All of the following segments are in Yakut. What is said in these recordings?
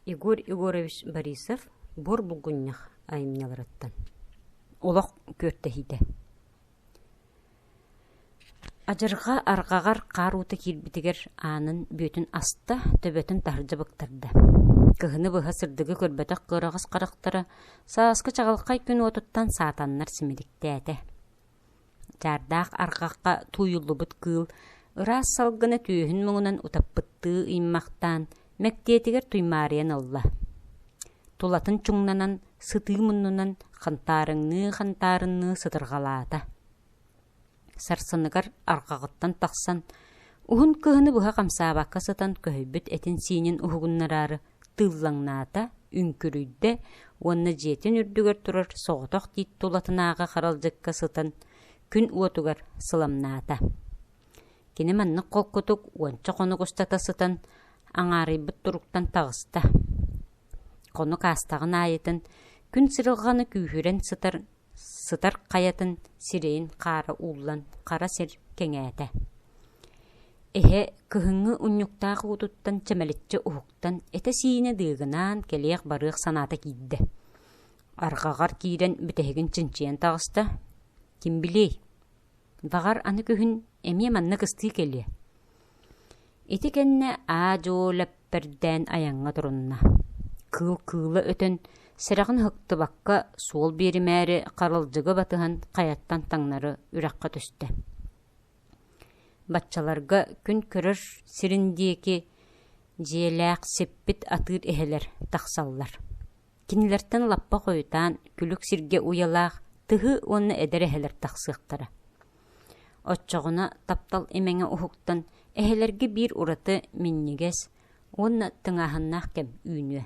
Егор Егорович Борисов Буор булгунньах айымньыларыттан Олох күөртэһиитэ Адьырҕа арҕаҕар хаар уута киирбитигэр аанын бүөтүн аста, төбөтүн таһырдьа быктарда. Кыһыны быһа сырдыгы көрбөтөх кыараҕас харахтара сааскы чаҕылхай күн уотуттан саатаннар симириктээтэ. Чаардаах арҕахха тууйуллубут кыыл ыраас салгына түөһүн муҥунан утаппыттыы ыймахтаан, мэктиэтигэр туймаарыйан ылла. Тулатын чуҥнанан, сытыы муннунан хантаарыҥныы-хантаарынныы сытырҕалаата. Сарсыныгар арҕаҕыттан тахсан, уһун кыһыны быһа хамсаабакка сытан көһүйбүт этин-сиинин уһугуннараары тыыллаҥнаата, үҥкүрүйдэ уонна дьиэтин үрдүгэр турар соҕотох тиит тулатынааҕы харалдьыкка сытан күн уотугар сыламнаата. Кини маннык холкутук уонча хонук устата сытан аҥаарыйбыт туруктан таҕыста. Хонук аастаҕын аайытын күн сырылҕаны күүһүрэн сытар сытар хайатын сирэйин хаара ууллан хара сир кэҥээтэ. Эһэ кыһыҥҥы унньуктаах уутуттан чэмэличчи уһуктан этэ-сиинэ дыыгынаан кэлиэх-барыах санаата киирдэ. Арҕаҕар киирэн бүтэһигин чинчийэн таҕыста. Ким билиэй, баҕар аны күһүн эмиэ манна кыстыы кэлиэ. Ити кэннэ аа-дьуо лэппэрдээн айаҥҥа турунна. Кыыл кыыла өтөн, сэрэҕин ыһыктыбакка суол биэримээри харалдьыгы батыһан хайаттан таҥнары үрэххэ түстэ. Баччаларга күн көрөр сирин диэки дьиэлээх сиппит атыыр эһэлэр тахсаллар. Кинилэртэн лаппа хойутаан күлүк сиргэ уйалаах тыһы уонна эдэр эһэлэр тахсыахтара. Оччоҕуна таптал имэҥэ уһуктан, эһэлэргэ биир ураты минньигэс уонна тыҥааһыннаах кэм үүнүө.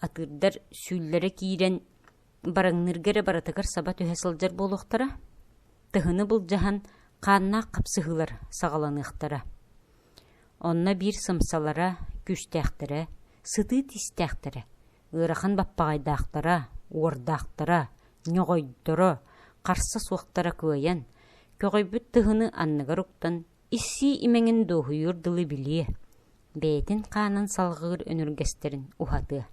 Атыырдар сүүллэрэ киирэн бараҥныырга эрэ барытыгар саба түһэ сылдьар буолуохтара, тыһыны былдьаһан хааннаах хапсыһыылар саҕаланыахтара. Онно биир сымсалара, күүстээхтэрэ, сытыы тиистээхтэрэ, ыарахан баппаҕайдаахтара, уордаахтара, ньоҕойдоро, харса суохтара кыайан, көҕүйбүт тыһыны анныгар уктан, иссии имэҥин дуоһуйуор дылы билиэ, бэйэтин хаанын салҕыыр өнүргэстэрин уһатыа.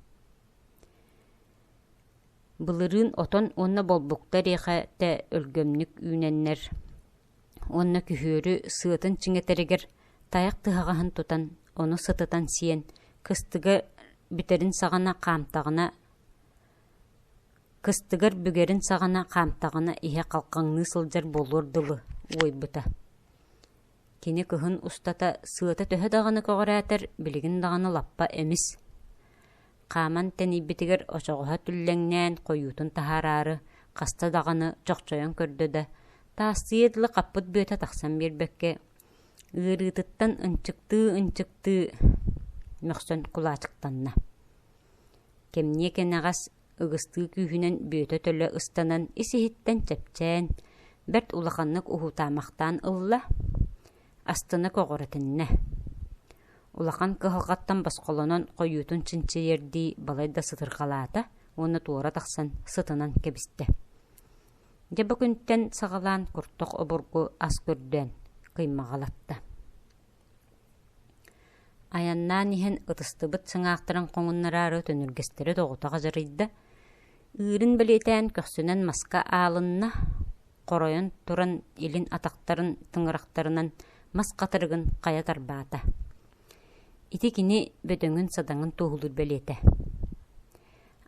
Былырыын отон уонна болбукта эриэхэтэ өлгөмнүк үүнэннэр уонна күһүөрү сыатын чиҥэтэригэр тайах тыһаҕаһын тутан, ону сытытан сиэн, кыстыга бүтэрин саҕана хаамтаҕына кыстыгар бүгэрин саҕана хаамтаҕына иһэ халҕаҥныы сылдьар буолуор дылы уойбута. Кини кыһын устата сыата төһө даҕаны көҕүрээтэр, билигин даҕаны лаппа эмис. Хааман тэнийбитигэр очоҕоһо түллэҥнээн хойуутун таһаараары хаста даҕаны чохчойон көрдө да, таастыйа дылы хаппыт бүөтэ тахсан биэрбэккэ, ыарыытыттан ынчыктыы-ынчыктыы мөхсөн кулаачыктанна. Кэмниэ кэнэҕэс ыгыстыы күүһүнэн бүөтэ төлө ыстанан ис-иһиттэн чэпчээн, бэрт улаханнык уһуутаамахтаан ылла, астына көҕүрэтиннэ. Улахан кыһалҕаттан босхолонон хойуутун чинчийэрдии балай да сытырҕалаата уонна туора тахсан сытынан кэбистэ. Дьэ бу күнтэн саҕалаан куртах обургу ас көрдөөн кыймаҕалатта. Айаннаан иһэн ытыстыбыт сыҥаахтарын хоҥуннараары төнүргэстэрэ тоҕута хадьарыйда, ыырын бэлиэтээн көхсүнэн маска аалынна, хоройон туран илин атахтарын тыҥырахтарынан мас хатырыгын хайа тарбаата. Ити кини бөдөҥүн-садаҥын туоһулуур бэлиэтэ.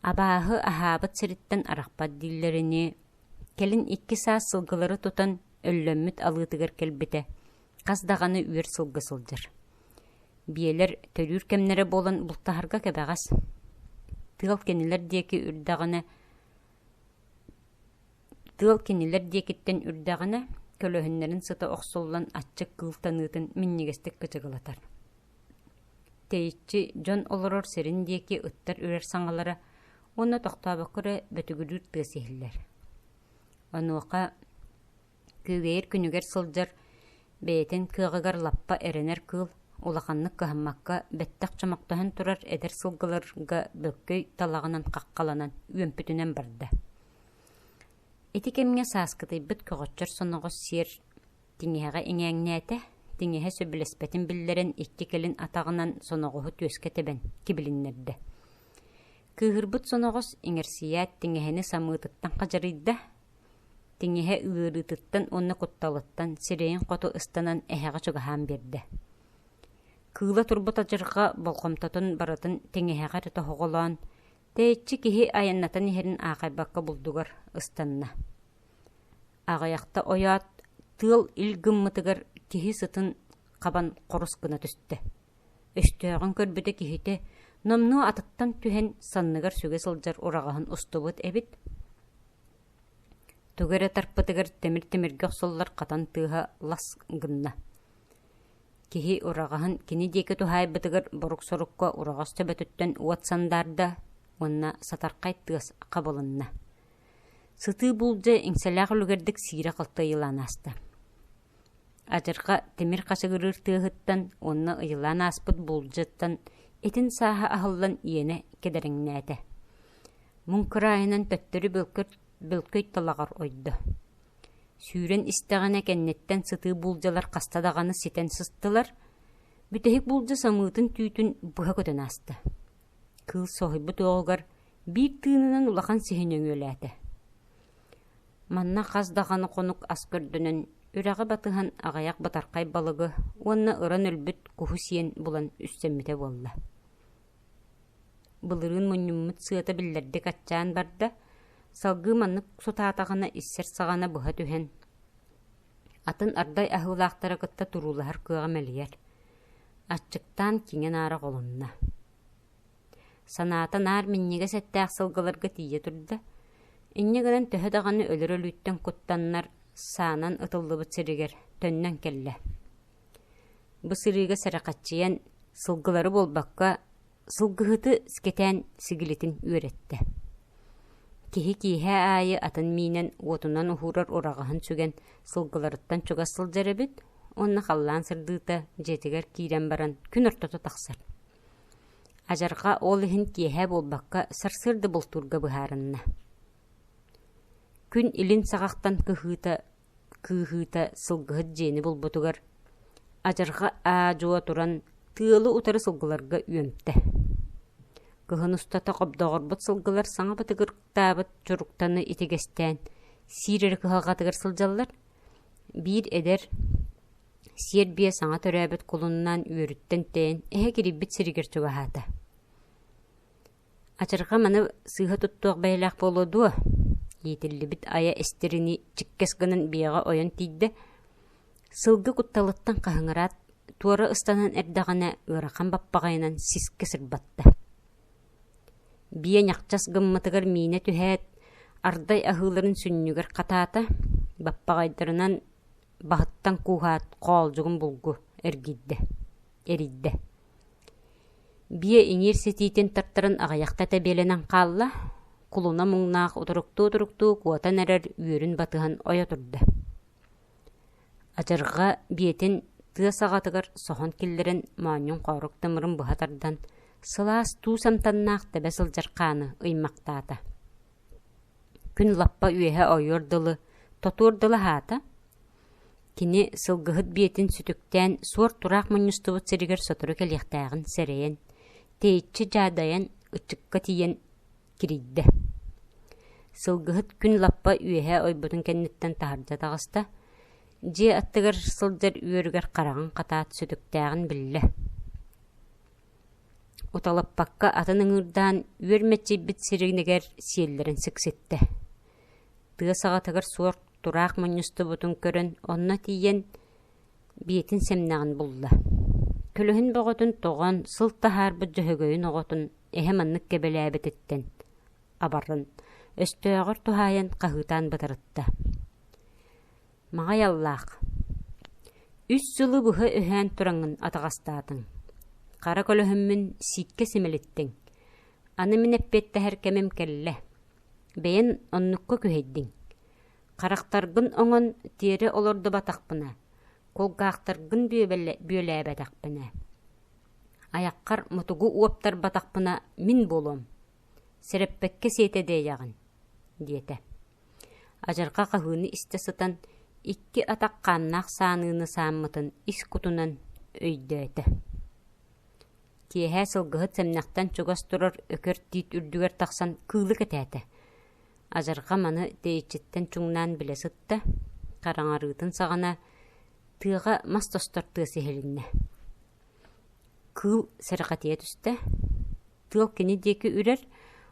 Абааһы аһаабыт сириттэн арахпат дииллэринии, кэлин икки саас сылгылары тутан өллөммүт алыытыгар кэлбитэ, хас даҕаны үөр сылгы сылдьар. Биэлэр төрүүр кэмнэрэ буолан бултаһарга кэбэҕэс. Тыал кинилэр диэки үрдэҕинэ Тыал кинилэр диэкиттэн үрдэҕинэ, көлөһүннэрин сыта охсуллан аччык кыыл таныытын минньигэстик кычыгылатар. Тэйиччи дьон олорор сирин диэки ыттар үрэр саҥалара уонна тохтообокко эрэ бөтүгүрүүр тыас иһиллэр. Онуоха күөгэйэр күнүгэр сылдьар бэйэтин кыаҕыгар лаппа эрэнэр кыыл улаханнык кыһаммакка бэттэх чомохтоһон турар эдэр сылгыларга бөккөй талаҕынан хаххаланан үөмпүтүнэн барда. Ити кэмҥэ сааскытыйбыт көҕөччөр соноҕос сиэр тиҥиһэҕэ иҥээҥнээтэ, Тиҥэһэ сөбүлэспэтин биллэрэн икки кэлин атаҕынан соноҕоһу түөскэ тэбэн кибилиннэрдэ. Кыыһырбыт соноҕос иҥэрсийээт тиҥэһэни самыытыттан хадьарыйда, Тиҥэһэ ыарыытыттан уонна кутталыттан сирэйин хоту ыстанан эһэҕэ чугаһаан биэрдэ. Кыыла турбут адьырҕа болҕомтотун барытын тиҥэһэҕэ эрэ тоһоҕолоон, тэйиччи киһи айаннатан иһэрин аахайбакка булдугар ыстанна. Аҕыйахта ойоот, тыал ил гыммытыгар киһи сытын хабан хорус гына түстэ. Өстөөҕүн көрбүтэ киһитэ номнуо атыттан түһэн санныгар сүгэ сылдьар ураҕаһын устубут эбит. Тугу эрэ тарпытыгар тимир тимиргэ охсуллар хатан тыаһа лас гынна. Киһи ураҕаһын кини диэки туһаайбытыгар борук-сорукка ураҕас төбөтүттэн уот сандаарда уонна сатархай тыас хабылынна. Сытыы буулдьа иҥсэлээх үлүгэрдик сиирэ-халты ыйылаан ааста. Адьырҕа тимир хачыгырыыр тыаһыттан уонна ыйылаан ааспыт буулдьаттан итин сааһа аһыллан иэнэ кэдэрэҥнээтэ. Муҥ кыраайынан төттөрү бөлкөй талаҕар ойдо. Сүүрэн истэҕинэ кэнниттэн сытыы буулдьалар хаста даҕаны ситэн сыстылар, бүтэһик буулдьа самыытын түүтүн быһа көтөн ааста. Кыыл соһуйбут уоҕугар биир тыынынан улахан сиһи нөҥүөлээтэ. Манна хас даҕаны хонук ас көрдөнөн, үрэҕи батыһан аҕыйах батархай балыгы уонна ыран өлбүт куһу сиэн булан үссэммитэ буолла. Былырыын мунньуммут сыата биллэрдик аччаан барда, салгыы маннык сутаатаҕына иссэр саҕана быһа түһэн, атын ардай аһыылаахтары кытта туруулаһар кыаҕа мэлийэр. Аччыктаан киҥэ-наара холунна. Санаата наар минньигэс эттээх сылгыларга тиийэ турда. Инньэ гынан төһө даҕаны өлөр өлүүттэн куттаннар, саанан ытыллыбыт сиригэр төннөн кэллэ. Бу сырыыга сэрэхэччийэн, сылгылары буолбакка, сылгыһыты кэтээн сигилитин үөрэттэ. Киһи киэһэ аайы атын миинэн уотунан уһуурар ураҕаһын сүгэн сылгыларыттан чугас сылдьар эбит уонна халлаан сырдыыта дьиэтигэр киирэн баран күн ортото тахсар. Адьырҕа ол иһин киэһэ буолбакка сарсыарда бултуурга быһаарынна. Күн илин саҕахтан кыһыыта кыыһыыта сылгыһыт дьиэни булбутугар адьырҕа аа-дьуо туран тыалы утары сылгыларга үөмтэ. Кыһын устата хобдоҕорбут сылгылар саҥа бытыгыртаабыт чуруктаны итигэстээн сиир эрэ кыһалҕатыгар сылдьаллар. Биир эдэр Сиэр биэ саҥа төрөөбүт кулуннаан үөрүттэн тэйэн эһэ кирийбит сиригэр чугаһаата. Ачырҕа маны сыыһа туттуох бэйэлээх буолуо дуо? Иитиллибит айа эстэринии чиккэс гынан биэҕэ ойон тиийдэ. Сылгы кутталыттан хаһыҥыраат, туора ыстанан эрдэҕинэ ыарахан баппаҕайынан сискэ сырбатта. Биэ ньахчас гыммытыгар миинэ түһээт, ардай аһыыларын сүнньүгэр хатаата, баппаҕайдарынан баһыттан кууһаат хоолдьугун булгу эргийдэ, эрийдэ. Биэ иҥиир ситиитин тартаран аҕыйахта тэбиэлэнэн хаалла, кулуна муҥнаах утуруктуу-утуруктуу куотан эрэр үөрүн батыһан ойо турда. Адьырҕа биэтин тыа саҕатыгар соһон киллэрэн моонньун хоорук тымырын быһа тардан, сылаас туус амтаннаах тэбэ сылдьар хааны ыймахтаата. Күн лаппа үөһэ ойуор дылы, тотуор дылы аһаата. Кини сылгыһыт биэтин сүтүктээн суор-тураах мунньустубут сиригэр сотору кэлиэхтээҕин сэрэйэн, тэйиччи дьаадайан ычыкка тиийэн кирийдэ. Сылгыһыт күн лаппа үөһэ ойбутун кэнниттэн таһырдьа таҕыста, дьиэ аттыгар сылдьар үөрүгэр хараҕын хатаат сүтүктээҕин биллэ. Уталыппакка атын ыҥыырдаан үөр мэччийбит сиринигэр сиэллэрин сикситтэ. Тыа саҕатыгар суор тураах мунньустубутун көрөн, онно тиийэн биэтин сэмнэҕин булла. Көлөһүн бөҕөтүн тоҕон, сыл таһаарбыт дьөһөгөйүн оҕотун эһэ маннык кэбэлээбититтэн абаран, өстөөҕөр туһаайан хаһыытаан бытарытта. Маҕай аллаах, үс сылы быһа өһөөн тураҥҥын атаҕастаатыҥ, хара көлөһүммүн сииккэ симэлиттиҥ, аны мин эппиэттэһэр кэмим кэллэ, бэйэн оннукка күһэйдиҥ, харахтаргын оҥон тиэрэ олордубатахпына, кулгаахтаргын бүөлээбэтэхпинэ, айаххар мутугу уоптарбатахпына мин буолуом, сэрэппэккэ сиэтэ диэйэҕин, диэтэ. Адьырҕа хаһыыны истэ сытан, Икки атах хааннаах сааныыны сааммытын ис кутунан өйдөөтө. Киэһэ сылгыһыт сэмнэхтэн чугас турар өкөр тиит үрдүгэр тахсан кыылы кэтээтэ. Адьырҕа маны тэйиччиттэн чуҥнаан билэ сытта, хараҥарыытын саҕана тыаҕа мас тостор тыас иһилиннэ. Кыыл сэрэхэтийэ түстэ, тыал кини диэки үрэр,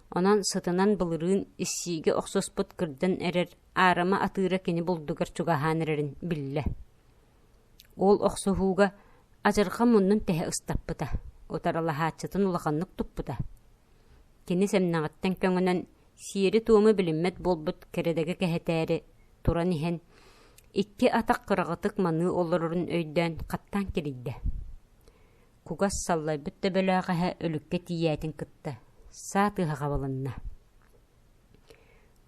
онон сытынан былырыын иссиигэ охсуспут кырдан эрэр аарыма атыыра кини булдугар чугаһаан эрэрин биллэ. Ол охсуһууга адьырҕа муннун тэһэ ыстаппыта, утарылаһааччытын улаханнык туппута. Кини сэмнэҕиттэн көҥөнөн сиэри-туому билиммэт буолбут кэрэдэги кэһэтээри туран иһэн, икки атах кыраҕытык маныы олорорун өйдөөн хаттаан кирийдэ. Кугас саллайбыт төбөлөөх эһэ өлүккэ тиийээтин кытта саа тыаһа хабылынна.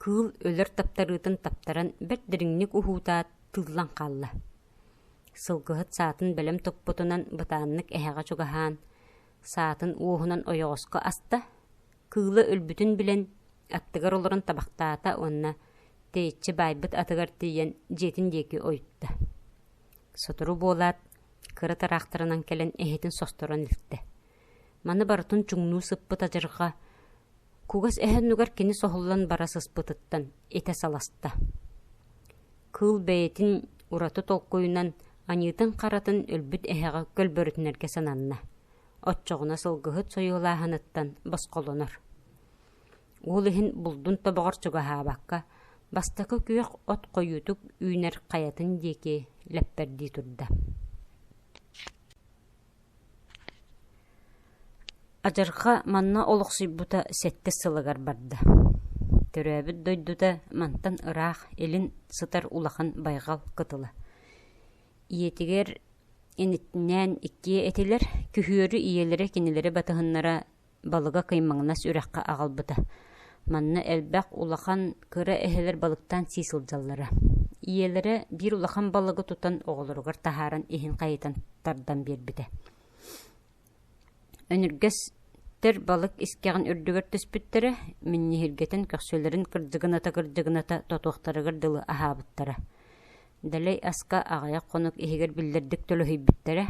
Кыыл өлөр таптарыытын таптаран бэрт дириҥник уһуутаат тыыллан хаалла. Сылгыһыт саатын бэлэм туппутунан бытааннык эһэҕэ чугаһаан, саатын уоһунан ойоҕоско аста, кыыла өлбүтүн билэн, аттыгар олорон табахтаата уонна тэйиччи баайбыт атыгар тиийэн дьиэтин диэки ойутта. Сотору буолаат, кыра тыраахтарынан кэлэн эһэтин состорон илтэ. Маны барытын чуҥнуу сыппыт адьырҕа кугас эһэ оннугар кини соһуллан бара сыспытыттан этэ саласта. Кыыл бэйэтин ураты толкуйунан аньыытын-харатын өлбүт эһэҕэ көлбөрүтүнэргэ сананна. Оччоҕуна сылгыһыт сойуолааһыныттан босхолонор. Ол иһин булдун тобоҕор чугаһаабакка, бастакы күөх от хойуутук үүнэр хайатын диэки лэппэрдии турда. Адьырҕа манна олохсуйбута сэттис сылыгар барда. Төрөөбүт дойдута мантан ыраах илин сытар улахан байҕал кытыла. Ийэтигэр инитинээн иккиэ этилэр, күһүөрү ийэлэрэ кинилэри батыһыннара балыга кыймаҥнас үрэххэ аҕалбыта. Манна элбэх улахан, кыра эһэлэр балыктаан сии сылдьаллара. Ийэлэрэ биир улахан балыгы тутан оҕолоругар таһааран иһин хайытан тардан биэрбитэ. Өнүргэстэр балык искэҕин үрдүгэр түспүттэрэ, минньиһиргэтэн көхсүлэрин кырдьыгыната-кырдьыгыната тотуохтарыгар дылы аһаабыттара. Дэлэй аска аҕыйах хонук иһигэр биллэрдик төлөһүйбүттэрэ.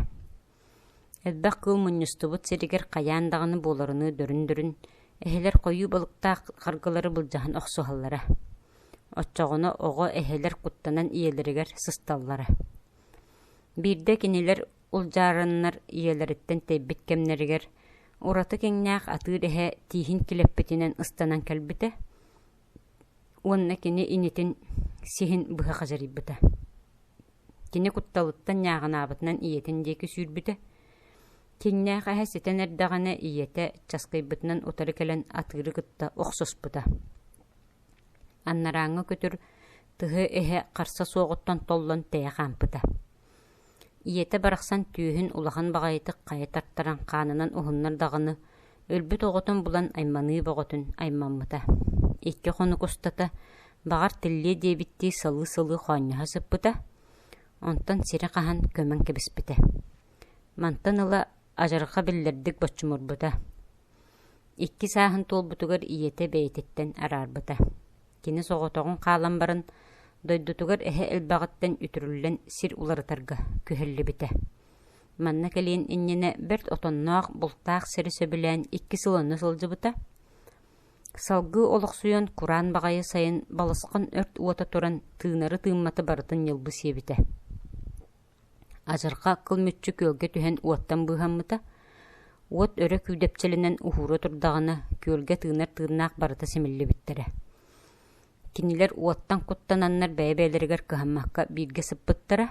Элбэх кыыл мунньустубут сиригэр хайаан даҕаны буоларыныы дөрүн-дөрүн эһэлэр хойуу балыктаах харгылары былдьаһан охсуһаллара. Оччоҕуна оҕо эһэлэр куттанан ийэлэригэр сысталлара. Биирдэ кинилэр улдьаараннар ийэлэриттэн тэйбит кэмнэригэр ураты киҥнээх атыыр эһэ тииһин килэппитинэн ыстанан кэлбитэ уонна кини инитин сиһин быһа хадьарыйбыта. Кини кутталыттан ньааҕынаабытынан ийэтин диэки сүүрбүтэ. Киҥнээх эһэ ситэн эрдэҕинэ ийэтэ часкыйбытынан утары кэлэн атыыры кытта охсуспута. Анарааҥҥы күтүр тыһы эһэ харса суоҕуттан толлон тэйэ хаампыта. Ийэтэ барахсан түөһүн улахан баҕайытык хайа тартаран хаанынан уһуннар даҕаны, өлбүт оҕотун булан айманыы бөҕөтүн аймаммыта. Икки хонук устата, баҕар тиллиэ диэбиттии сылыы-сылыы хоонньоһо сыппыта, онтон сири хаһан көмөн кэбиспитэ. Мантан ыла адьырҕа биллэрдик боччумурбута. Икки сааһын туолбутугар ийэтэ бэйэтиттэн араарбыта. Кини соҕотоҕун хаалан баран, дойдутугар эһэ элбэҕиттэн үтүрүллэн сир уларытарга күһэллибитэ. Манна кэлиэн иннинэ бэрт отонноох, бултаах сири сөбүлээн икки сыл онно сылдьыбыта. Салгыы олохсуйан кураан баҕайы сайын балысхан өрт уота туран тыынары-тыымматы барытын ньылбы сиэбитэ. Адьырҕа кыл мүччү күөлгэ түһэн уоттан быыһаммыта, уот өрө күүдэпчилэнэн уһуура турдаҕына, күөлгэ тыынар тыыннаах барыта симиллибиттэрэ. Кинилэр уоттан куттананнар бэйэ-бэйэлэригэр кыһаммакка бииргэ сыппыттара,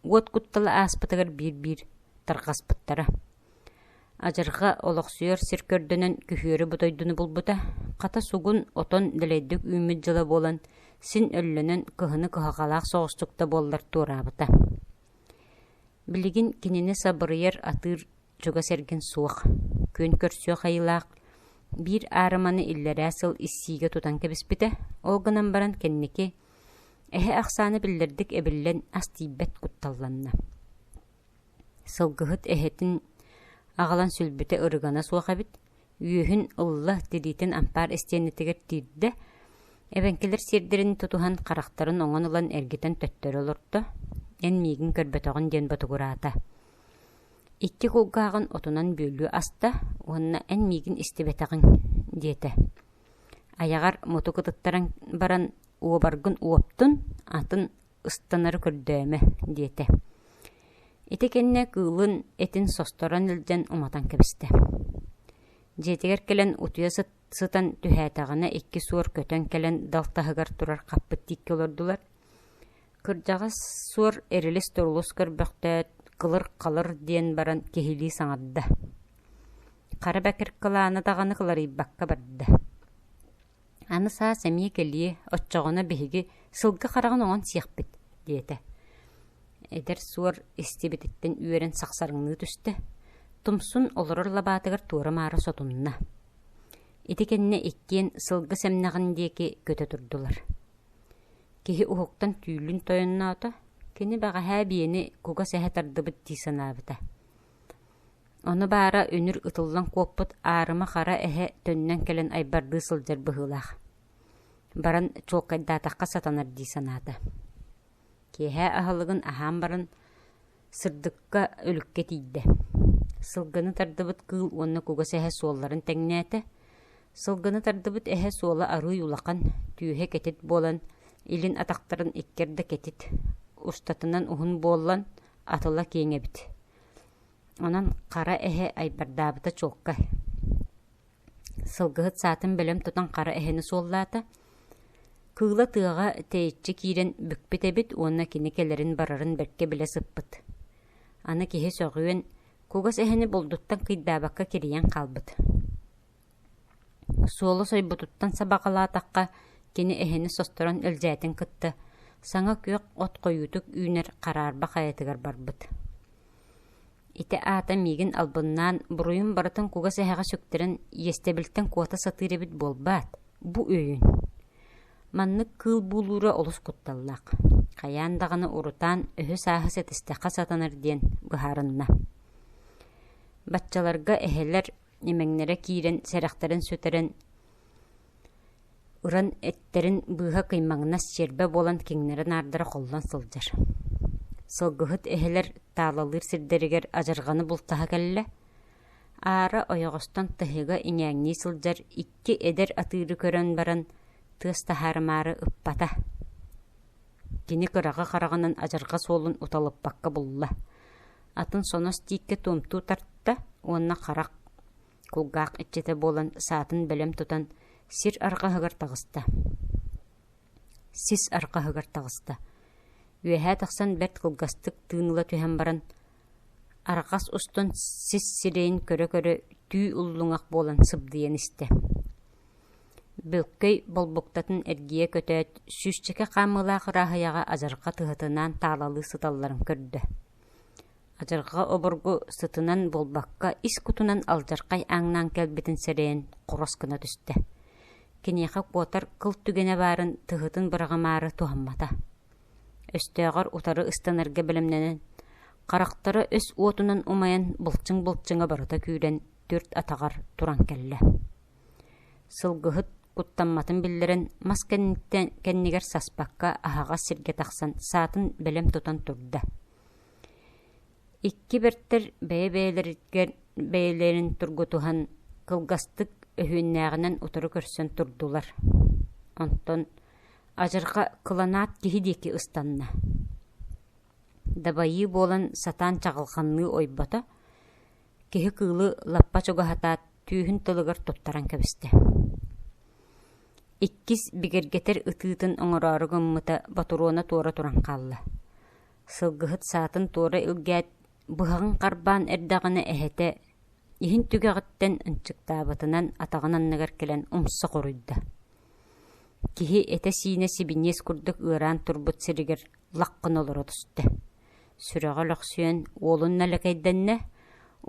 уот куттала ааспытыгар биир-биир тарҕаспыттара. Адьырҕа олохсуйар сир көрдөнөн күһүөрү бу дойдуну булбута, хата сугун, отон дэлэйдик үүммүт дьыла буолан, син өллөнөн кыһыны кыһалҕалаах соҕустук да буоллар туораабыта. Билигин кинини сабырыйар атыыр чугас эргин суох, күөн көрсүөх айылаах биир аарыманы иллэрээ сыл иссиигэ тутан кэбиспитэ, ол гынан баран кэнники эһэ ахсаана биллэрдик эбиллэн ас тиийбэт кутталланна. Сылгыһыт эһэтин аҕалан сүлбүтэ ырыгана суох эбит, үөһүн ылла, тириитин ампаар истиэнэтигэр тиирдэ. Эбэҥкилэр сиэрдэрин тутуһан харахтарын оҥон ылан эргитэн төттөрү олордо, эн миигин көрбөтөҕүн диэн ботугураата. Икки кулгааҕын отунан бүөлүү аста уонна эн миигин истибэтэҕиҥ диэтэ. Айаҕар мутук ытыттаран баран уобаргын уоптун, атын ыстанары көрдөөмө диэтэ. Ити кэннэ кыылын этин состорон илдьэн уматан кэбистэ. Дьиэтигэр кэлэн утуйа сытан түһээтэҕинэ икки суор көтөн кэлэн дал таһыгар турар хаппыт тииккэ олордулар. Кырдьаҕас суор эрилис-турулус көрбөхтөөт, кылыр-халыр диэн баран киһилии саҥарда. Хара бэкир кылаана даҕаны кыларыйбакка барда. Аны саас эмиэ кэлиэ, оччоҕуна биһиги сылгы хараҕын оҥон сиэхпит, диэтэ. Эдэр суор истибититтэн үөрэн сахсарыҥныы түстэ, тумсун олорор лабаатыгар туора-маара сотунна. Ити кэннэ иккиэн сылгы сэмнэҕин диэки көтө турдулар. Киһи уһуктан түүлүн тойонноото, кини бэҕэһээ биэни кугас эһэ тардыбыт дии санаабыта. Ону баара үнүр ытыллан куоппут аарыма хара эһэ төннөн кэлэн айбардыы сылдьар быһыылаах. Баран чуолкайдаатахха сатанар дии санаата. Киэһэ аһылыгын аһаан баран сырдыкка өлүккэ тиийдэ. Сылгыны тардыбыт кыыл уонна кугас эһэ суолларын тэҥнээтэ. Сылгыны тардыбыт эһэ суола арыый улахан, түөһэ кэтит буолан, илин атахтарын иккэрдэ кэтит, устатынан уһун буоллан, атыла киэҥ эбит. Онон хара эһэ айбардаабыта чуолкай. Сылгыһыт саатын бэлэм тутан хара эһэни суоллаата. Кыыла тыаҕа тэйиччи киирэн бүкпүт эбит уонна кини кэлэрин-барарын бэркэ билэ сыппыт. Аны киһи сөҕүөн, кугас эһэни булдуттан кыйдаабакка кирийэн хаалбыт. Суола сойбутуттан сабаҕалаатахха, кини эһэни состорон илдьээтин кытта саҥа күөх от хойуутук үүнэр хараарба хайатыгар барбыт. Ити аата миигин албыннаан, буруйум барытын кугас эһэҕэ сүктэрэн иэстэбилтэн куота сатыыр эбит буолбаат, бу өйүн. Маннык кыыл буулуура олус кутталлаах. Хайаан даҕаны урутаан өһү-сааһы сэтистэххэ сатанар диэн быһаарынна. Баччаларга эһэлэр имэҥнэрэ киирэн сэрэхтэрин сүтэрэн ыран эттэрин быыһа кыймаҥнас чиэрбэ буолан киҥнэрэ-наардара холлон сылдьар. Сылгыһыт эһэлэр таалалыыр сирдэригэр адьырҕаны бултаһа кэллэ. Аара ойоҕостон тыһыга иҥээҥнии сылдьар икки эдэр атыыры көрөн баран тыас таһаарымаары ыппата. Кини кыраҕы хараҕынан адьырҕа суолун уталыппакка булла. Атын сонос тииккэ туомтуу тарта уонна харах кулгаах иччитэ буолан саатын бэлэм тутан сир арҕаһыгар таҕыста. Сис арҕаһыгар таҕыста. Үөһээ тахсан бэрт кылгастык тыын ыла түһэн баран, арҕас устун сис сирэйин көрө-көрө түү уллуҥах буолан сыбдыйан истэ. Бөлкөй болбуктатын эргийэ көтөөт, сүүсчэкэ хаамыылаах ырааһыйаҕа адьырҕа тыһытынаан таалалыы сыталларын көрдө. Адьырҕа обургу сытынан буолбакка, ис кутунан алдьархай ааҥнаан кэлбитин сэрэйэн хорос гына түстэ. Киниэхэ куотар кыл түгэнэ баарын тыһытын быраҕымаары туһаммата. Өстөөҕөр утары ыстанарга бэлэмнэнэн, харахтара өс уотунан умайан былчыҥ-былчыҥа барыта күүрэн түөрт атаҕар туран кэллэ. Сылгыһыт куттамматын биллэрэн, мас кэнниттэн кэннигэр саспакка аһаҕас сиргэ тахсан саатын бэлэм тутан турда. Икки бэртэр бэйэ-бэйэлэригэр бэйэлэрин тургутуһан, кылгастык өһүөннээҕинэн утары көрсөн турдулар. Онтон адьырҕа кыланаат киһи диэки ыстанна. Дабайыы буолан сатаан чаҕылханныы ойбото, киһи кыылы лаппа чугаһатаат түөһүн тылыгар туттаран кэбистэ. Иккис бигэргэтэр ытыытын оҥороору гыммыта ботуруона туора туран хаалла. Сылгыһыт саатын туора илгээт, быһаҕын харбаан эрдэҕинэ эһэтэ иһин түгэҕиттэн ынчыктаабытынан атаҕын анныгар кэлэн умса хоруйда. Киһи этэ-сиинэ сибиниэс курдук ыараан турбут сиригэр лаххын олоро түстэ. Сүрэҕэ өлөхсүйэн уолун нэлэкэйдэннэ,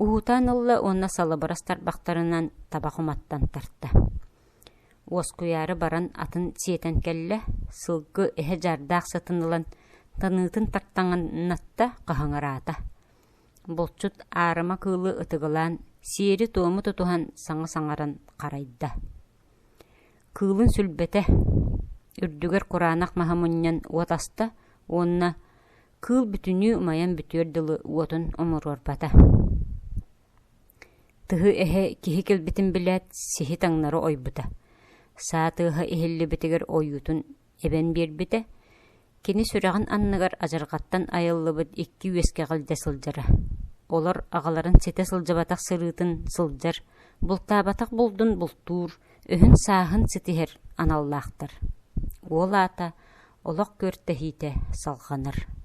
уһуутаан ылла уонна салыбырас тарбахтарынан табах уматтан тарта. Уоскуйаары баран атын сиэтэн кэллэ, сылгы эһэ дьаардаах сытын ылан таныытын тартаҥнатта, хаһыҥыраата. Булчут аарыма кыылы ытыгылаан, сиэри-туому тутуһан саҥа саҥаран харайда. Кыылын сүлбэтэ. Үрдүгэр кураанах маһы мунньан уот аста уонна кыыл бүтүннүү умайан бүтүөр дылы уотун умуруорбата. Тыһы эһэ киһи кэлбитин билээт, сиһи таҥнары ойбута. Саа тыаһа иһиллибитигэр ойуутун эбэн биэрбитэ, кини сүрэҕин анныгар адьырҕаттан айыллыбыт икки үөскэҕи илдьэ сылдьара. Олор аҕаларын ситэ сылдьыбатах сырыытын сылдьар, бултаабатах булдун бултуур, өһүн-сааһын ситиһэр аналлаахтар. Уол аата олох күөртэһиитэ салҕанар.